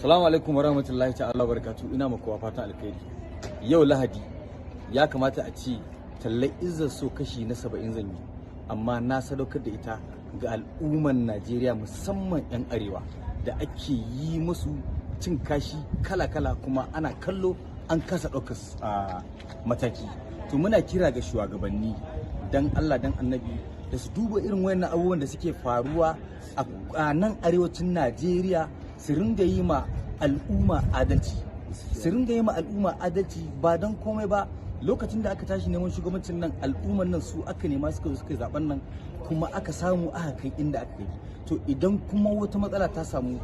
Salamu alaikum warahmatullahi ta'ala barakatu. Ina maku fatan alkhairi. Yau Lahadi, ya kamata a ce tallar Izzar So kashi na 70 zan yi, amma na sadaukar da ita ga al'umman Najeriya, musamman 'yan arewa da ake yi musu cin kashi kala-kala, kuma ana kallo an kasa ɗaukar mataki. To, muna kira ga shugabanni, dan Allah dan Annabi, da su duba irin wayannan abubuwan da suke faruwa a nan arewacin Najeriya, su ringa yi ma al'umma adalci, su ringa yi ma al'umma adalci. Ba don komai ba, lokacin da aka tashi neman shugabancin nan, al'umman nan su aka nema, suka zo suka yi zaben nan, kuma aka samu aka kai inda aka kai. To, idan kuma wata matsala ta samu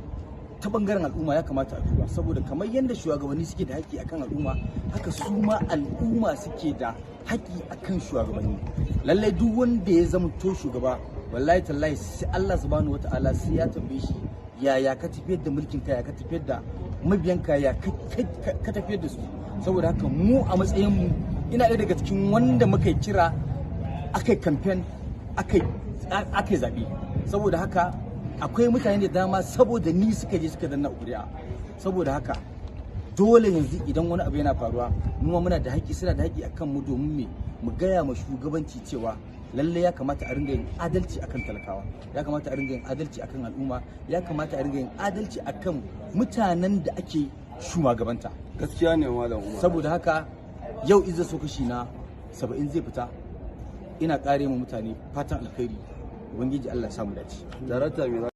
ta bangaren al'umma, ya kamata a duba, saboda kamar yadda shugabanni suke da haƙƙi akan al'umma, haka su ma al'umma suke da haƙƙi akan shugabanni. Lallai duk wanda ya zama to shugaba, wallahi tallahi, sai Allah subhanahu wataala sai ya tambaye shi yaya ka tafiyar da mulkin ka, ya ka tafiyar da mabiyanka, ya ka tafiyar da su. Saboda haka mu a matsayin mu, ina ɗaya daga cikin wanda muka kira aka yi campaign, aka yi zaɓe. Saboda haka akwai mutane da dama saboda ni suka je suka danna ƙuri'a. Saboda haka dole yanzu idan wani abu yana faruwa, mu ma muna da haƙƙi, suna da haƙƙi akan mu, domin me? Mu gaya ma shugabanci cewa lalle ya kamata a ringa yin adalci akan talakawa, ya kamata a ringa yin adalci akan al'umma, ya kamata a ringa yin adalci akan mutanen da ake shugabanta. Gaskiya ne, Malam Umar. Saboda haka yau Izzar So kashi na 70 zai fita. Ina kare mu mutane fatan alkhairi. Ubangiji Allah ya samu dace. Darakta, me